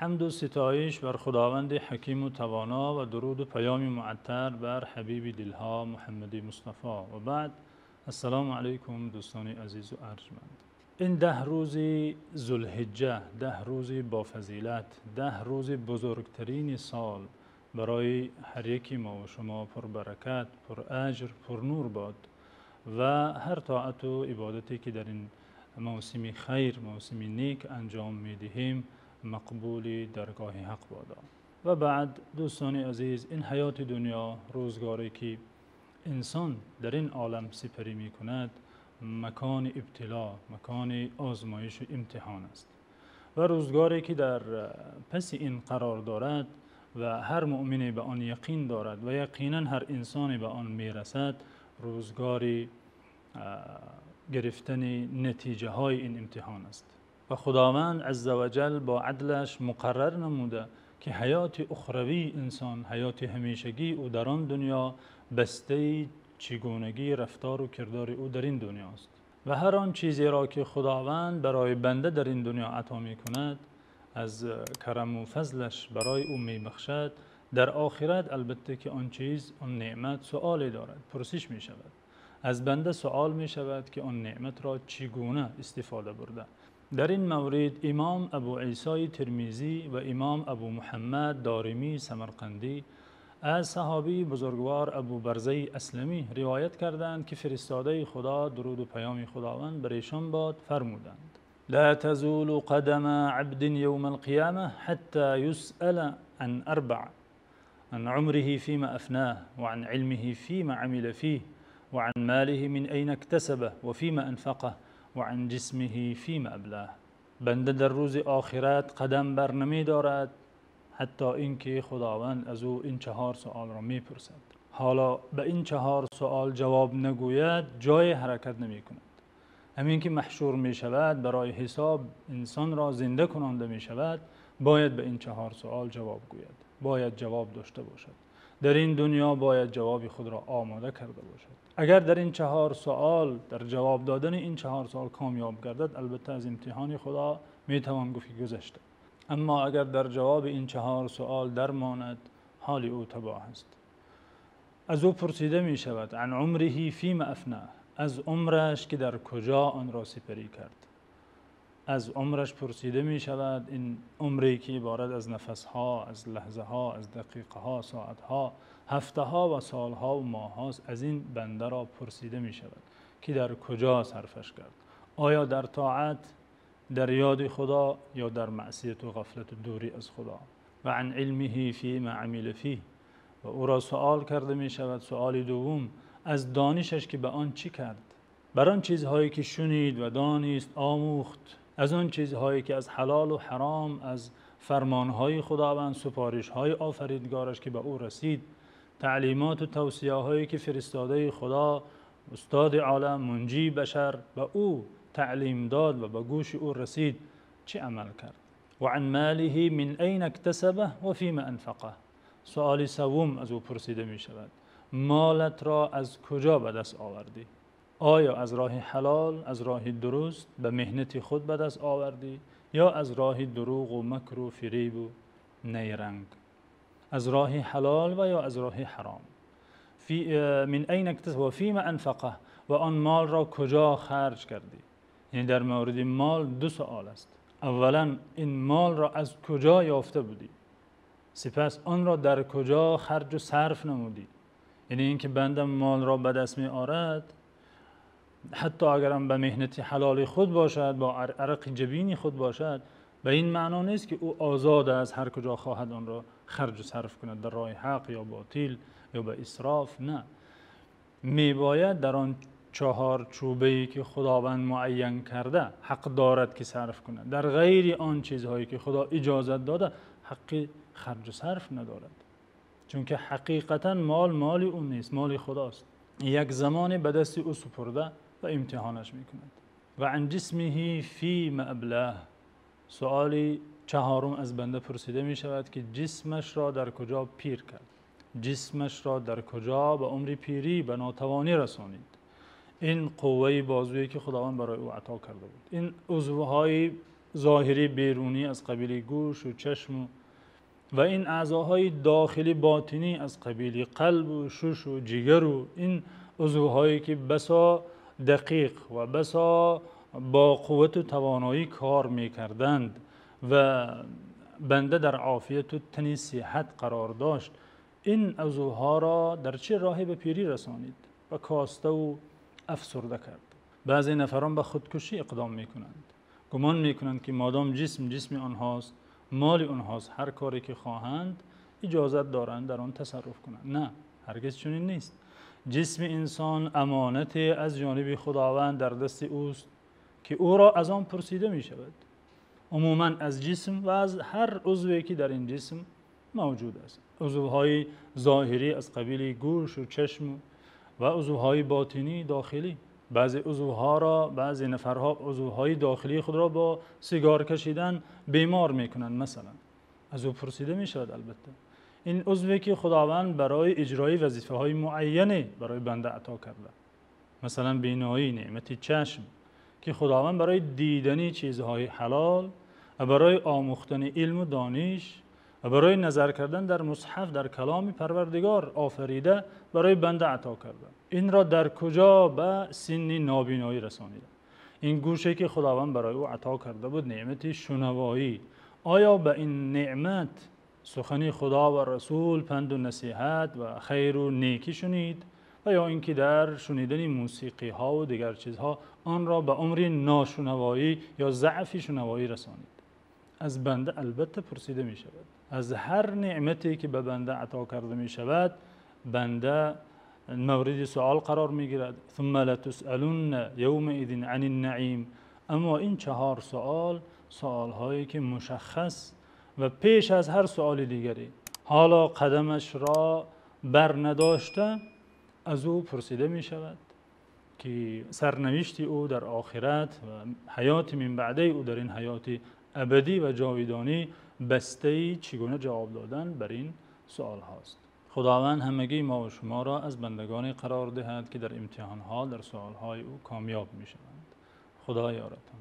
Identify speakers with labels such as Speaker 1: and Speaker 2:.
Speaker 1: Ҳамду ситоиш бар Худованди Ҳаким ва Тавоно ва дуруду паёми муаттар бар ҳабиби дилҳо Муҳаммади Мустафо. Ва баъд, Ассалому алайкум, дӯстони азиз ва арҷманд. Ин 10 рӯзи Зулҳиҷҷа, 10 рӯзи бофазилат, 10 рӯзи бузургтарини сол барои ҳар яки мо ва шумо пурбаракат, пурajр, пурнур бод ва ҳар тоату ибодате ки дар ин мавсими хайр, мавсими нек анҷом медиҳем, мақбули даргоҳи Ҳақ бод. Ва баъд, дӯстони азиз, ин ҳаёти дунё, рӯзгоре ки инсон дар ин олам сипарӣ мекунад, макони ибтило, макони озмоиш ва имтиҳон аст ва рӯзгоре ки дар пасси ин қарор дорад ва ҳар мӯъмине ба он яқин дорад ва яқинан ҳар инсоне ба он мерасад, рӯзгори гирифтани натиҷаҳои ин имтиҳон аст. Ва Худованд азза ва ҷалл бо адлаш муқаррар намуда ки ҳаёти ухравии инсон, ҳаёти ҳамешагии ӯ дар он дунё бастаи чигунагии рафтор ва кирдори ӯ дар ин дунёст. Ва ҳар он чизеро ки Худованд барои банда дар ин дунё ато мекунад, аз карам ва фазлаш барои ӯ мебахшад, дар охират албатта ки он чиз, он неъмат саволе дорад, пурсиш мешавад. Аз банда савол мешавад ки он неъматро чӣ гуна истифода бурда. Дар ин маврид имом Абӯ Исо Термизӣ ва имом Абӯ Муҳаммад Доримии Самарқандӣ аз саҳобаи бузургвор Абӯ Барзаи Асламӣ ривоят кардаанд, ки фиристодаи Худо, дуруду паёми Худованд бар эшон бод, фармуданд: لا تزول قدما عبد يوم القيامة حتى يسأل عن أربع: عن عمره فيما أفناه، وعن علمه فيما عمل فيه، وعن ماله من أين اكتسبه وفيما أنفقه، وعن جسمه فيما أبلاه. Банда дар рӯзи охират қадам бар намедорад ҳатто инки Худованд аз ӯ ин чаҳор савол мепурсад. Ҳоло ба ин чаҳор савол ҷавоб нагӯяд, ҷои ҳаракат намекунад. Ҳамин ки маҳшур мешавад, барои ҳисоб инсонро зинда кунонда мешавад, бояд ба ин чаҳор савол ҷавоб гӯяд. Бояд ҷавоб дошта бошад. Дар ин дунё бояд ҷавоби худро омода карда бошад. Агар дар ин чаҳор савол, дар ҷавоб додани ин чаҳор савол комёб гардад, албатта аз имтиҳони Худо метавон гуфт ки гузашта. Аммо агар дар ҷавоби ин чаҳор савол дармонад, ҳоли ӯ табоҳ аст. Аз ӯ пурсида мешавад: عن عمره فيما أفناه, аз умраш ки дар куҷо онро сипарӣ кард. Аз умраш пурсида мешавад, ин умре ки иборат аз нафасҳо, аз лаҳзаҳо, аз дақиқаҳо, соатҳо, ҳафтаҳо ва солҳо ва моҳҳост, аз ин банда ро пурсида мешавад ки дар куҷо сарфаш кард. Оё дар тоат, дар ёди Худо ё дар маъсият ва ғафлат ва дурӣ аз Худо. وعن علمه فيما عمل فيه, ва ӯро савол карда мешавад, саволи дуввум, аз донишаш ки ба он чӣ кард, бар он чизҳое ки шунид ва донист, омӯхт, аз он чизҳое ки аз ҳалол ва ҳаром, аз фармонҳои Худованд, супоришҳои офаридгораш ки ба ӯ расид, таълимот ва тавсияҳое ки фиристодаи Худо, устоди олам, мунҷии башар ба ӯ таълим дод ва ба гӯши ӯ расид, чӣ амал кард. وعن ماله من أين اكتسبه وفيما أنفقه. Саволи севум аз ӯ пурсида мешавад: молат ро аз куҷо ба даст овардӣ? Оё аз роҳи ҳалол, аз роҳи дуруст, ба меҳнати худ ба даст овардӣ ё аз роҳи дурӯғ ва макр ва фиреб ва найранг? Аз роҳи ҳалол ва ё аз роҳи ҳаром? من أين اكتسبه وفيما أنفقه, ва он молро куҷо харҷ кардӣ? Яъне дар мавриди мол ду савол аст. Аввалан, ин молро аз куҷо ёфта будӣ? Сипас онро дар куҷо харҷ ва сарф намудӣ? Яъне инки банда молро ба даст меорад, ҳатто агарам ба меҳнати ҳалоли худ бошад, бо арақи ҷабини худ бошад, ба ин маъно нест ки ӯ озод аст ҳар куҷо хоҳад онро харҷ ва сарф кунад, дар роҳи ҳақ ё ботил ё ба исроф. Не, мебояд дар он чаҳор чӯбае ки Худованд муайян карда ҳақ дорад ки сарф кунад. Дар ғайри он чизҳое ки Худо иҷозат дода ҳаққи харҷ ва сарф надорад, чунки ҳақиқатан мол моли ӯ нест, моли Худост. Як замоне ба дасти ӯ супурда ва имтиҳонаш мекунад. وعن جسمه فيما أبلاه. Саволи чаҳорум аз банда пурсида мешавад ки ҷисмашро дар куҷо пир кард, ҷисмашро дар куҷо ба умри пирӣ, ба нотавонӣ расонид. Ин қувваи бозуе ки Худованд барои ӯ ато карда буд, ин узвҳои зоҳирӣ берунӣ аз қабили гӯш ва чашм ва ин аъзоҳои дохилӣ ботинӣ аз қабили қалб ва шуш ва ҷигар ва ин узвҳое ки басо дақиқ ва басо бо қувват ва тавоноӣ кор мекарданд ва банда дар офият ва тани саҳҳат қарор дошт, ин узвҳоро дар чӣ роҳе ба пирӣ расонид ва коста ва афсурда кард. Баъзе нафарон ба худкушӣ иқдом мекунанд, гумон мекунанд ки модом ҷисм ҷисми онҳост, моли онҳост, ҳар коре ки хоҳанд иҷоза доранд дар он тасарруф кунанд. На, ҳаргиз чунин нест. Ҷисми инсон амонате аз ҷониби Худованд дар дасти ӯст ки ӯро аз он пурсида мешавад. Умуман аз ҷисм ва аз ҳар узве ки дар ин ҷисм мавҷуд аст. Узвҳои зоҳирӣ аз қабили гӯш ва чашм ва узвҳои ботинӣ дохилӣ. Баъзе узвҳоро, баъзе нафарҳо узвҳои дохилии худро бо сигор кашидан бемор мекунанд, масалан. Аз ӯ пурсида мешавад албатта. Ин узве ки Худованд барои иҷрои вазифаҳои муайяне барои банда ато кардааст. Масалан биноӣ, неъмати чашм ки Худованд барои дидани чизҳои ҳалол ва барои омӯхтани илм ва дониш ва барои назар кардан дар мусҳаф, дар каломи Парвардигор офарида, барои банда ато кардааст. Инро дар куҷо ба синни нобиноӣ расонида? Ин гӯше ки Худованд барои ӯ ато карда буд, неъмати шунавоӣ, оё ба ин неъмат сухани Худо ва Расул, панду насиҳат ва хайру некӣ шунид ва ё инки дар шунидани мусиқиҳо ва дигар чизҳо онро ба умри ношунавоӣ ё заъфи шунавоӣ расонид? Аз банда албатта пурсида мешавад. Аз ҳар неъмате ки ба банда ато карда мешавад, банда мавриди савол қарор мегирад. ثم لتسألن يومئذ عن النعيم. Аммо ин чаҳор савол, саволҳое ки мушаххас ва пеш аз ҳар саволи дигаре ҳоло қадамашро бар надошта аз ӯ пурсида мешавад ки сарнавишти ӯ дар охират ва ҳаёти минбаъдаи ӯ дар ин ҳаёти абадӣ ва ҷовидонӣ бастаи чӣ гуна ҷавоб додан бар ин саволҳост. Худованд ҳамагии мо ва шуморо аз бандагоне қарор диҳад ки дар имтиҳонҳо, дар саволҳои ӯ комёб мешаванд. Худо ёратон.